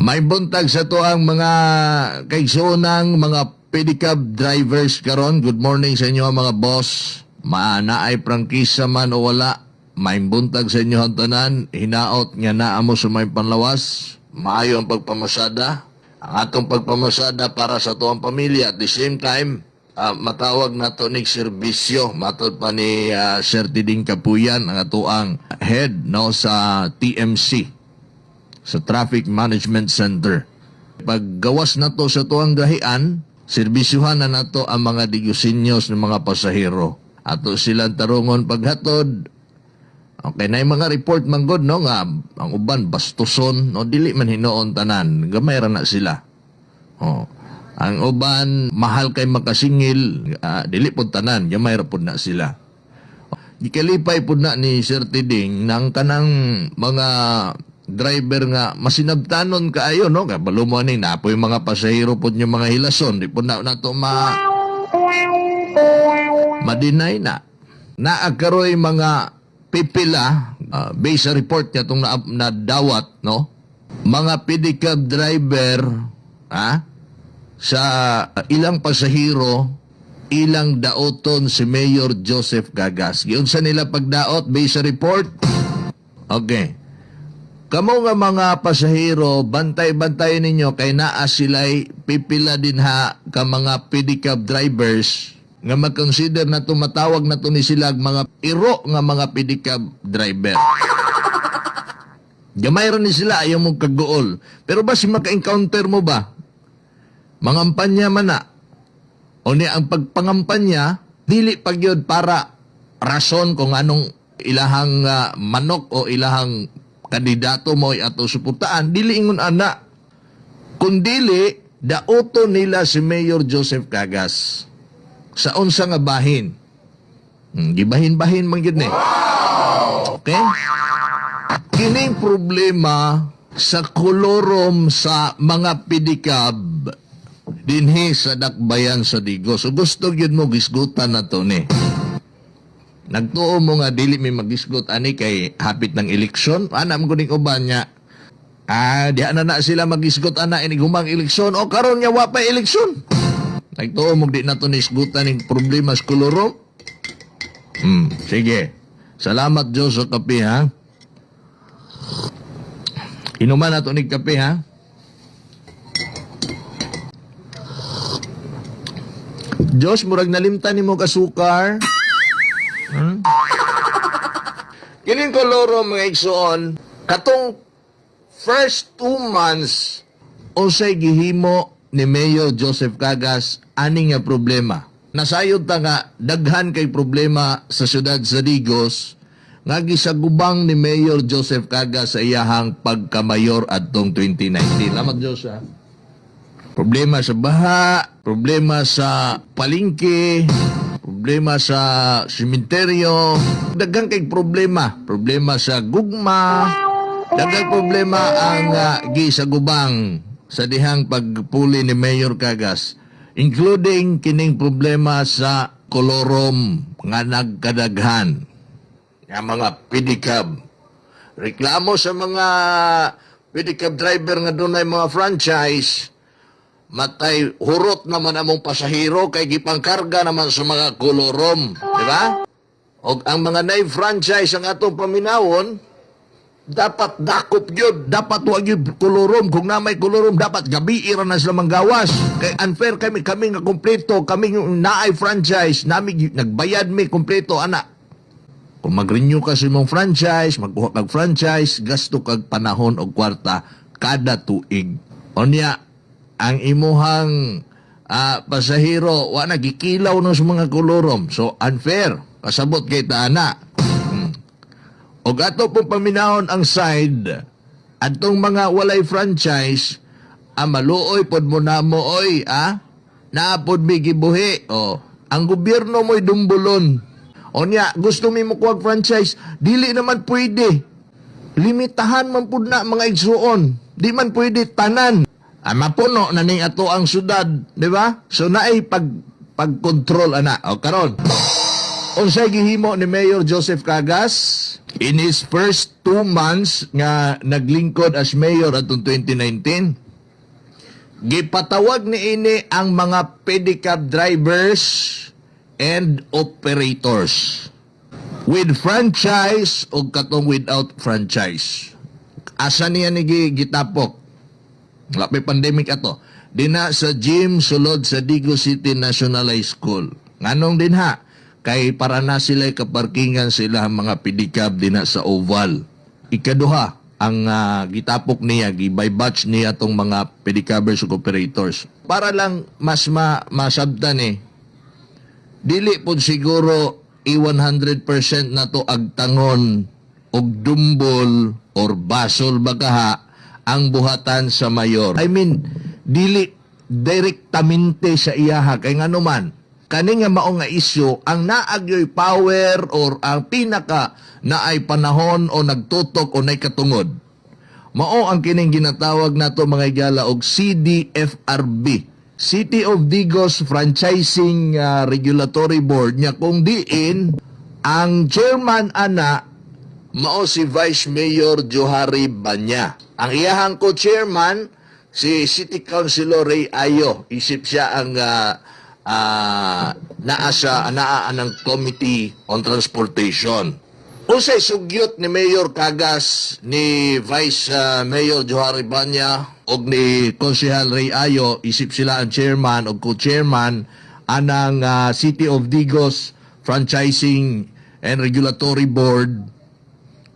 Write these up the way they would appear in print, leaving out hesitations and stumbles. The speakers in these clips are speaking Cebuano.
May buntag sa to ang mga kaigsoonang mga pedicab drivers karon. Good morning sa inyo, mga boss. Maana ay prangkisa man o wala. May buntag sa inyo ang tanan. Hinaot nga naa mo sa may panlawas. Maayo ang pagpamasada. Ang atong pagpamasada para sa tuang pamilya. At the same time, matawag nato nig serbisyo. Matod pa ni Sir Tiding Kapuyan, ang atoang head, no, sa TMC, sa Traffic Management Center. Paggawas na to sa tuang gahian, serbisyuhan na nato ang mga digusinyos ng mga pasahero. Ato silang tarungon paghatod. Okay na yung mga report man gud, no, nga ang uban bastuson, no, dili man hinuon tanan, gamay ra na sila. Oh. Ang uban mahal kay makasingil, dili pud tanan, gamay ra pud na sila. Gikalipay pud na ni Sir Tiding nang kanang mga driver nga masinabtanon kaayo, no, kay balo mo ani napoy mga pasahero pud yung mga hilason, di pud na nato ma-deny na. Naa karoy mga pipila, based sa report niya itong nadawat, no? Mga pedicab driver, sa ilang pasahero, ilang daoton si Mayor Joseph Cagas. Giunsa nila pagdaot based sa report? Okay. Kamo nga mga pasahero, bantay-bantay ninyo kay naa sila'y pipila din ha ka mga pedicab drivers nga mag-consider na tumatawag na to ni sila mga iro nga mga pedicab driver. Gamay ra ni sila, ayaw mong kaguol. Pero ba si maka-encounter mo ba? Mangampanya man na. O ni ang pagpangampanya, dili pag yun para rason kung anong ilahang manok o ilahang kandidato mo ay ato suportaan, dili ingon ana. Kung dili, dauto nila si Mayor Joseph Cagas. Sa unsa nga bahin. Gibahin-bahin man gyud ni. Okay? Kining problema sa kolorom sa mga pedicab dinhi sa dakbayan sa Digos. So gusto gyud mo gisgutan na to ni. Nagtuo mo nga dili mi magisgot ani kay hapit ng eleksyon. Ana mo kuning uban niya. Diha na na sila magisgot ana inig humang eleksyon o karon nga wa pa eleksyon. Nagtuo mo di na to nisgutan ning problema sa kolorom. Sige. Salamat Diyos sa kape, ha. Inuman na to nig kape, ha. Diyos, murag nalimtan nimo kasukar. Kining koloro, mga igsoon, katong first 2 months unsay gihimo ni Mayor Joseph Cagas ani nga problema. Nasayod ta nga daghan kay problema sa syudad sa Digos nga gisagubang ni Mayor Joseph Cagas sa iyahang pagkamayor adtong 2019. Salamat Diyos, ha. Problema sa baha, problema sa palengke, problema sa sementeryo, daghan kay problema, problema sa gugma, daghang problema ang gisagubang sa dihang pagpuli ni Mayor Cagas, including kining problema sa kolorom nga nagkadaghan nga mga pedicab. Reklamo sa mga pedicab driver nga dunay mga franchise, matay hurot naman among pasahero kay gipangkarga naman sa mga kolorom, di ba? Og ang mga nay franchise ang atong paminawon, dapat dakop gyud, dapat wa gyud kolorom. Kung na may kolorom, dapat gabi ra na sila manggawas. Kay unfair kami kami nga kompleto, kami yung naay franchise, nami nagbayad mi kompleto ana. Kung mag-renew ka sa imong franchise, magkuha kag franchise, gasto kag panahon og kwarta kada tuig. Unya, ang imuhang pasahero, wa na gikilaw na sa mga kolorom. So, unfair. Kasabot kay taana. Og ato pong paminahon ang side, atong mga walay franchise, ang maluoy pod mo na mo, oy, naa pod mi gibuhi. O, ang gobyerno mo'y dumbulon. O niya, gusto mi mo kuwag franchise, dili naman pwede. Limitahan man pud na, mga igsuon. Di man pwede tanan. Mapuno na ning ato ang syudad, di ba? So naay pagkontrol ana. O karon, unsay gihimo ni Mayor Joseph Cagas? In his first 2 months nga naglingkod as mayor atong 2019, gipatawag ni ini ang mga pedicab drivers and operators with franchise o katong without franchise. Asa niya ni gitapok? Wala pa'y pandemic ato. Dinha sa gym sulod sa Digos City National High School. Nganong dinha? Kay para na sila kaparkingan sila ang mga pedicab dinha sa oval. Ikaduha, ang gitapok niya, gi-by batch niya tong mga pedicabers ug operators. Para lang mas masabtan eh, dili pod siguro i-100% na to agtangon og dumbol or basol bagaha ang buhatan sa mayor. I mean, dili direktamente sa iyaha kay ngano man kani nga mao nga issue, ang naagyoy power or ang pinaka naay panahon o nagtutok o nay katungod mao ang kining ginatawag nato, mga igala, og CDFRB, City of Digos Franchising Regulatory Board, nya kung diin ang chairman ana mao si Vice Mayor Johari Banya. Ang iyahang co-chairman si City Councilor Ray Ayo. Isip siya ang naa sa naa anang Committee on Transportation. Unsay sugyot ni Mayor Cagas, ni Vice Mayor Johari Banya og ni Konsehal Ray Ayo, isip sila ang chairman o co-chairman anang City of Digos Franchising and Regulatory Board?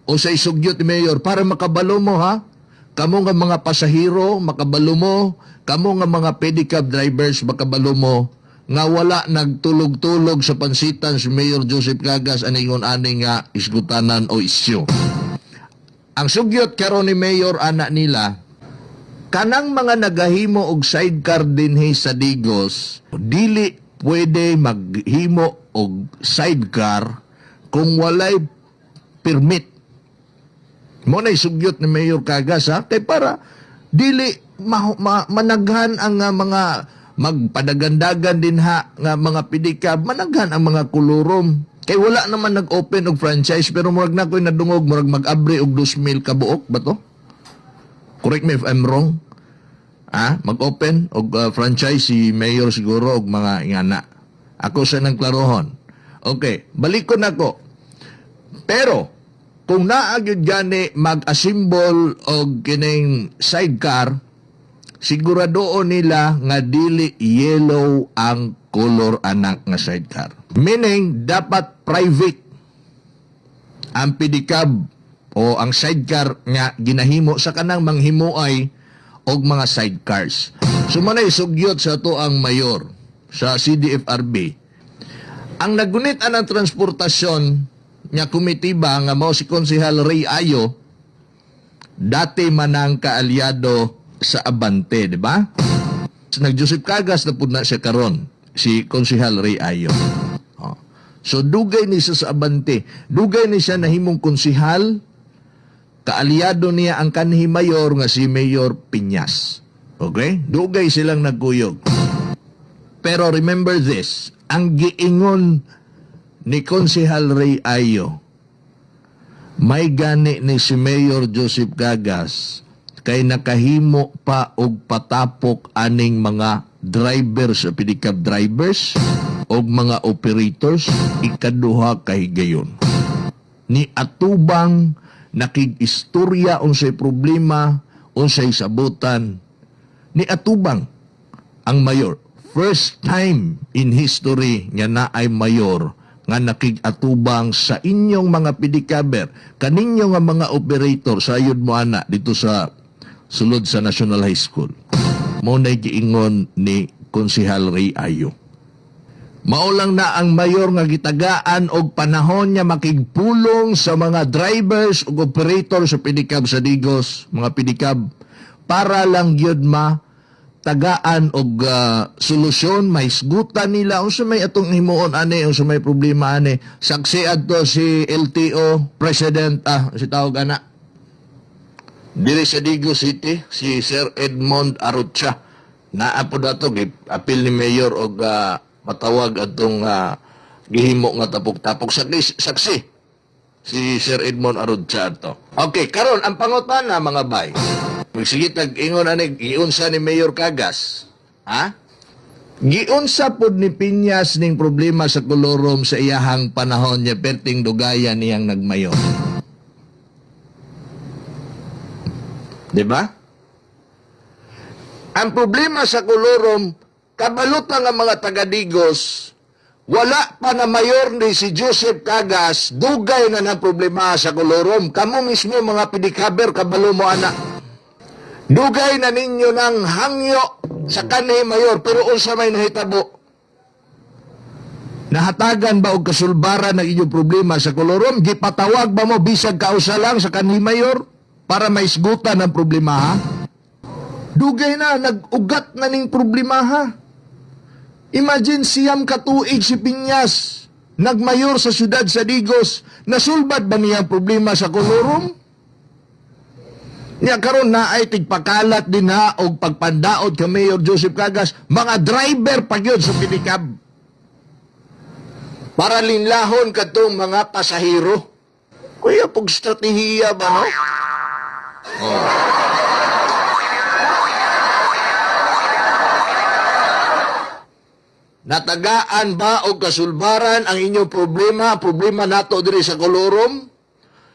Unsay sugyot ni Mayor para makabalo mo, ha? Kamo nga mga pasahero, makabalo mo, kamo nga mga pedicab drivers, makabalo mo nga wala nagtulog-tulog sa pansitan si Mayor Joseph Cagas aningon ani nga isgutanan o isyu. Ang sugyot karon ni Mayor ana nila, kanang mga nagahimo og sidecar dinhi sa Digos, dili pwede maghimo og sidecar kung walay permit. Mao na sugyot ni Mayor Cagas, ha, kay para dili managhan ang mga magpadagandagan din ha nga mga pedicab, managhan ang mga kolorum. Kay wala naman nag-open og franchise, pero murag na ko'y nadungog, murag mag-abre og 2,000 ka buok ba to? Correct me if I'm wrong. Ah, mag-open og franchise si Mayor siguro og mga ingana. Ako sa nang klarohon. Okay, balik ko na ko. Pero kung naa gyud gani mag-assemble og kining sidecar, siguradoon nila nga dili yellow ang color anak nga sidecar. Meaning, dapat private ang pedicab o ang sidecar nga ginahimo sa kanang manghimuay og mga sidecars. So manay sugyot sa ato ang mayor sa CDFRB. Ang nagunit anang transportasyon nga komitiba nga mao si Konsehal Ray Ayo, dati manang kaalyado sa Abante, di ba? Nag Joseph Cagas na pud na siya karon, si Konsehal Ray Ayo. Oh. So dugay ni siya sa Abante, dugay ni siya nahimong konsehal, kaalyado niya ang kanhi mayor nga si Mayor Piñas. Okay? Dugay silang nagkuyog. Pero remember this, ang giingon ni Konsehal Ray Ayo, may gani ni si Mayor Joseph Cagas kay nakahimo pa og patapok aning mga drivers, pedicab drivers og mga operators ikaduha kay gayon. Ni atubang nakig-istorya unsay problema, unsay sabutan, ni atubang ang mayor. First time in history nga naay mayor nga nakig-atubang sa inyong mga pedicaber, kaninyo nga mga operator sayod mo ana dito sa sulod sa National High School. Mao nay giingon ni Konsehal Ray Ayo. Mao lang na ang mayor nga gitagaan og panahon niya makigpulong sa mga drivers ug operator sa pedicab sa Digos, mga pedicab, para lang gyud ma tagaan og solusyon, mahisgutan nila unsa may atong himuon ani, unsa may problema ani. Saksi adto si LTO president, si tawag ana diri sa Digos City, si Sir Edmond Arocha. Naa po dato apil ni mayor og patawag atong gihimo nga tapok-tapok. Saksi, saksi. Si Sir Edmond Arudcha ato. Okay, karon ang pangutana, mga bay. Magsige tag ingon ani, giunsa ni Mayor Cagas. Ha? Giunsa pod ni Piñas ning problema sa kolorum sa iyahang panahon niya, perting dugayan niyang nagmayor. Di ba? Ang problema sa kolorum, kabalutan ng mga taga-Digos, wala pa na mayor ni si Joseph Cagas, dugay na ng problema sa kolorum. Kamo mismo mga pedicabber, kabalo mo ana. Dugay na ninyo ng hangyo sa kanhi mayor, pero unsa may nahitabo? Nahatagan ba og kasulbaran ng inyong problema sa kolorum? Gipatawag ba mo bisag kausa lang sa kanhi mayor para maisgutan ang problema, ha? Dugay na, nag-ugat na ning problema, ha? Imagine, 9 ka tuig si Piñas nagmayor sa siyudad sa Digos, nasulbad ba niya ang problema sa kolorum? Nya karon naay tigpakalat din ha og pagpandaot kay Mayor Joseph Cagas, mga driver pa gyud sa pedicab. Para linlahon kadtong mga pasahero. Kuya, pug estratehiya ba, no? Oh. Natagaan ba og kasulbaran ang inyong problema, problema nato diri sa kolorum?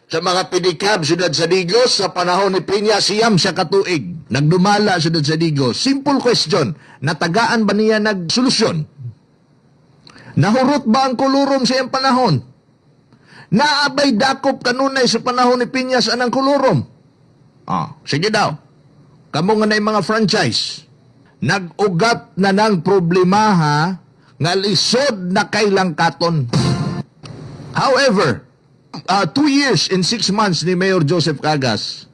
Sa mga pedicab siyudad sa Digos sa panahon ni Peña, 9 siya katuig nagdumala siyudad sa Digos. Simple question, natagaan ba niya nagsolusyon? Nahurot ba ang kolorum sa iyang panahon? Naabay dakop kanunay sa panahon ni Piñas anang kolorum? Ah, sige daw. Kamo nga na mga franchise. Nag-ugat na ng problema ha, nga lisod na kailang katon. However, 2 years and 6 months ni Mayor Joseph Cagas,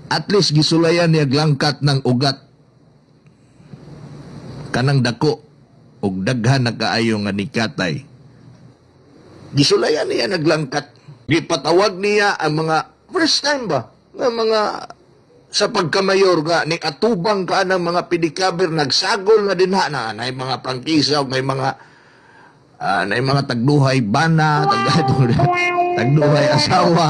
at least gisulayan niya glangkat ng ugat kanang dako og daghan na kaayo nga nikatay. Gisulayan niya naglangkat. Gipatawag niya ang mga first time ba nga mga sa pagkamayor nga ni atubang ka ng mga pedicabber, nagsagol na din ha na nay mga prangkisa ug may mga tagduhay bana, tagduhay asawa.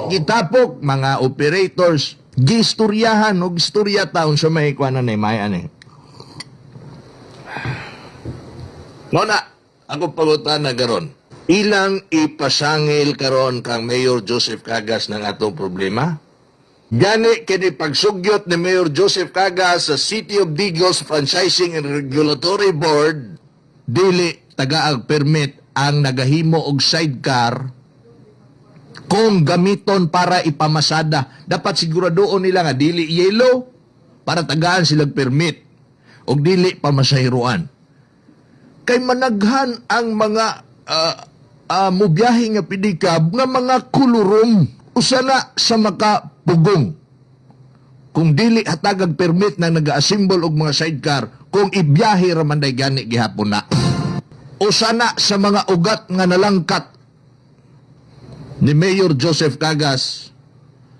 Gitapok mga operators, gistoryahan og istorya taon sa may kuan na may ani. Muna, ako pangutana karon. Ilang ipasangil karon kang Mayor Joseph Cagas ng atong problema? Gani kini pagsugyot ni Mayor Joseph Cagas sa City of Digos Franchising and Regulatory Board, dili tagaag permit ang nagahimo og sidecar kung gamiton para ipamasada. Dapat siguradoon nila nga dili yellow para tagaan silang permit og dili pamasahiruan. Kay managhan ang mga mubiyahe nga pedicab nga mga kolorum, usa na sa makapugong. Kung dili hatagag permit na nag-assemble og mga sidecar kung ibiyahe ra man day gani gihapon na. Usa na sa mga ugat nga nalangkat ni Mayor Joseph Cagas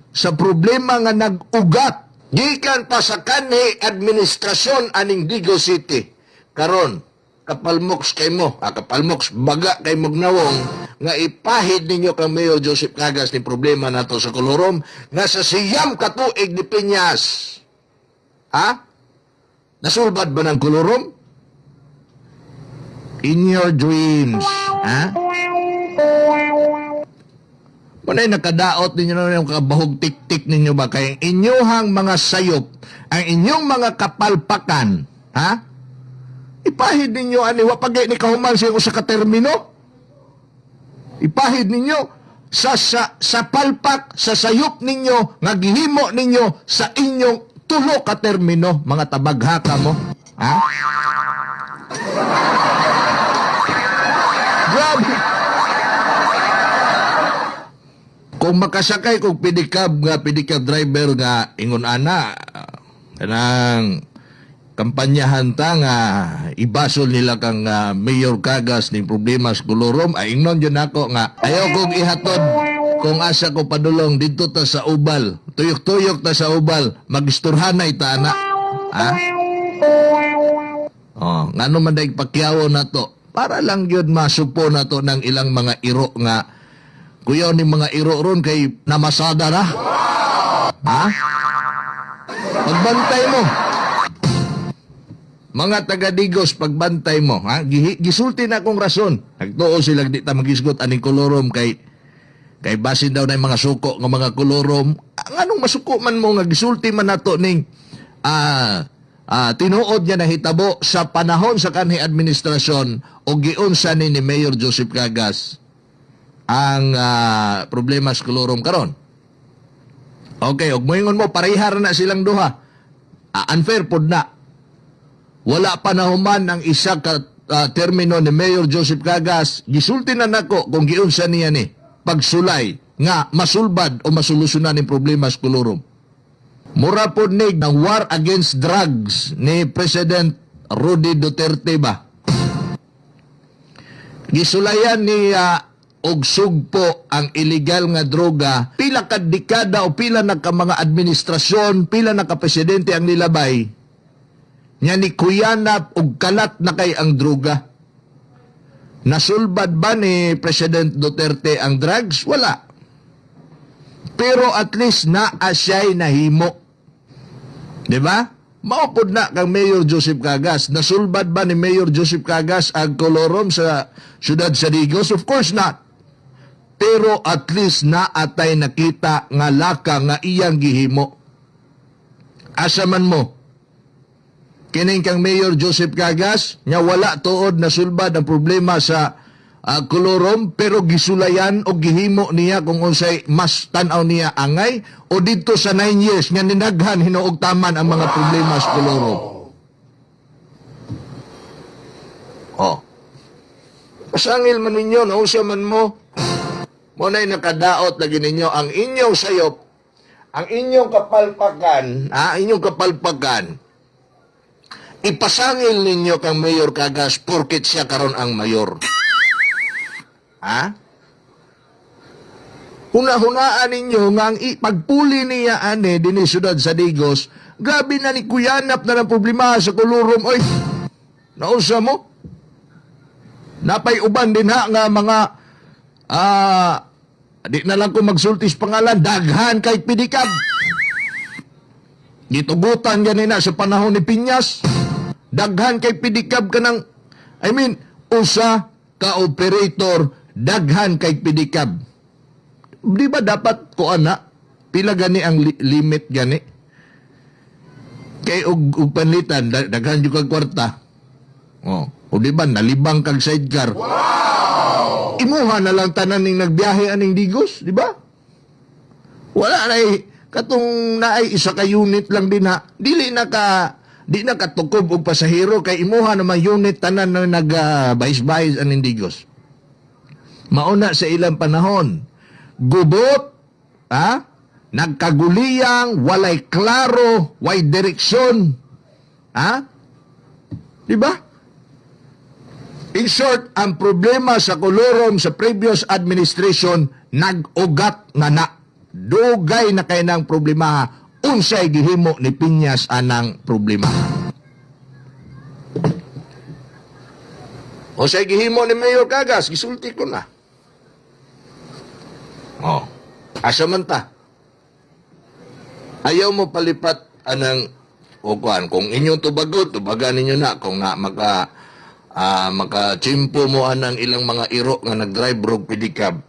sa problema nga nag-ugat gikan pa sa kanhi administrasyon aning Digos City. Karon, kapalmoks kay mo, kapalmoks baga kay magnawong nga ipahid ninyo kang Mayor Joseph Cagas ni problema nato sa kolorum nga sa 9 ka tuig ni Piñas. Ha? Nasulbad ba ng kolorum? In your dreams. Ha? Manay nakadaot ninyo na yung kabahog tik-tik ninyo ba? Kaya ang inyuhang mga sayop, ang inyong mga kapalpakan, ha? Ipahid ninyo ani wa pag ni kahuman sa usa ka termino. Ipahid ninyo sa palpak, sa sayop ninyo nga gihimo ninyo sa inyong 3 ka termino, mga tabaghaka mo. Ha? Grabe. Kung makasakay kog pedicab nga pedicab driver nga ingon ana kanang kampanyahan ta nga ibasol nila kang Mayor Cagas ning problema sa kolorum, ay ingnon jud nako nga ayaw kong ihatod kung asa ko padulong, didto ta sa ubal, tuyok-tuyok ta sa ubal, magisturhanay ta ana, ha. Oh, ngano man daig pakyawo na to. Para lang gyud masupo na to ng ilang mga iro nga kuyaw ni mga iro ron kay namasada na. Ha? Pagbantay mo. Mga taga-Digos, pagbantay mo. Ha? Gisulti na akong rason. Nagtuo sila di ta magisgot aning kolorom kay kay basin daw na yung mga suko nga mga kolorom. Ang anong masuko man mo nga gisulti man nato ning tinuod nga nahitabo sa panahon sa kanhi administrasyon o giunsa ni Mayor Joseph Cagas ang problema sa kolorom karon. Okay, og moingon mo parehar na silang duha. Unfair pod na. Wala pa nahuman ang isa ka termino ni Mayor Joseph Cagas. Gisulti na nako kung giunsa niya ni pagsulay nga masulbad o masolusyonan ang problema sa kolorom. Mura pod ni ang war against drugs ni President Rudy Duterte ba? Gisulayan niya og sugpo ang illegal nga droga, pila ka dekada o pila na ka mga administrasyon, pila na ka presidente ang nilabay nya ni kuyanap og kalat na kay ang droga. Nasulbad ba ni President Duterte ang drugs? Wala. Pero at least naa siya'y nahimo. Di ba? Mao pod na kang Mayor Joseph Cagas. Nasulbad ba ni Mayor Joseph Cagas ang kolorom sa siyudad sa Digos? Of course not. Pero at least naatay nakita nga laka nga iyang gihimo. Asa man mo? Kining kang Mayor Joseph Cagas, nga wala tuod nasulbad ang problema sa kolorom, pero gisulayan o gihimo niya kung unsay mas tan-aw niya angay o dito sa 9 years nga ninaghan hinuog taman ang mga problema sa kolorom. Oh. Pasangil man ninyo, nausa man mo. Mo na'y nakadaot lagi ninyo ang inyong sayop, ang inyong kapalpakan, inyong kapalpakan. Ipasangil ninyo kang Mayor Cagas porket siya karon ang mayor. Ha? Huna-hunaan ninyo nga ang pagpuli niya ane dinhi siyudad sa Digos, grabe na ni kuyanap na ng problema sa kolorom. Oy, nausa mo? Napay uban din ha nga mga di na lang ko magsultis pangalan, daghan kay pedicab. Gitugutan gani na sa panahon ni Piñas. Daghan kay pedicab ka ng, I mean, usa ka operator, daghan kay pedicab. Di ba dapat ko ana pila gani ang limit gani? Kay og panlitan daghan jud kag kwarta. Oh, o di ba nalibang kag sidecar? Wow! Imuha na lang tanan ning nagbiyahe aning Digos, di ba? Wala na eh. Katong naay isa ka unit lang din ha. Dili na ka di na katukob og pasahero kay imuha naman unit tanan na nag bahis-bahis aning Digos. Mauna sa ilang panahon. Gubot, ha? Nagkaguliyang, walay klaro, way direksyon. Ha? Di ba? In short, ang problema sa kolorom sa previous administration nag-ugat na na. Dugay na kay ng problema. Unsay gihimo ni Piñas anang problema? Unsay gihimo ni Mayor Cagas? Gisulti ko na. Oh. Asa man ta? Ayaw mo palipat anang o kuan kung inyong tubago, tubagan ninyo na kung na maka makachimpo mo anang ilang mga iro nga nagdrive rog pedicab.